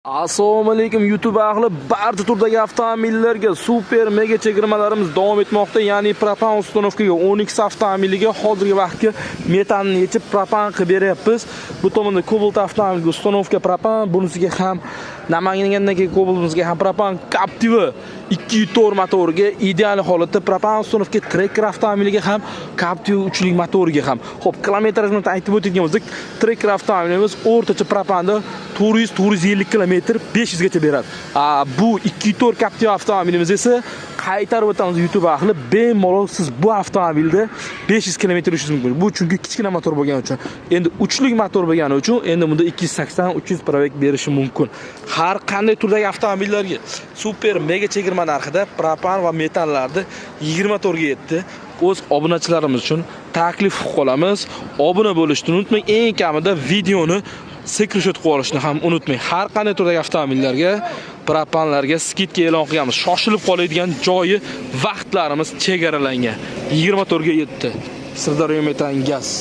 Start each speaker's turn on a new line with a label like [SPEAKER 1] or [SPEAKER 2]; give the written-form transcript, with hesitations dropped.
[SPEAKER 1] Assalomu alaykum, YouTube ahli. Barcha turdagi avtomobillarga super mega chegirmalarimiz davom etmoqda. Ya'ni propan установка ga 12 avtomobiliga hozirgi vaqtga metanni yechib, propan qilib beryapmiz. Bu tomonda Cobalt avtomobiliga установка propan, bunisiga ham, Namangandagi Cobaltimizga ham propan, Captiva 2.4 motoriga ideal holatda propan установка, Tracker avtomobiliga ham, Captiva 3lik motoriga ham. Xo'p, kilometrajni aytib o'tadigan bo'lsak, Tracker avtomobilimiz o'rtacha propanda 400-450 kilometr, 500 gacha beradi. A, bu 2.4 Captiva avtomobilimiz esa, qaytarib o'tamiz, YouTube ahli, bemalol siz bu avtomobilda 500 kilometr yurishingiz mumkin. Bu chunki kichkina motor bo'lgani uchun. Endi uchlik motor bo'lgani uchun endi bunda 280-300 пробег berishi mumkin. Har qanday turdagi avtomobillarga super mega chegirma narxida propan va metanlarni 24 ga yetdi. O'z obunachilarimiz uchun taklif qilib qolamiz. Obuna bo'lishni unutmang. Eng kamida videoni скриншот qilib olishni ham unutmang. Har qanday turdagi avtomobillarga, propanlarga скидка e'lon qilganmiz. Shoshilib qoladigan joyi, vaqtlarimiz chegaralangan. 24 ga yetdi. Sirdaryo metan gaz.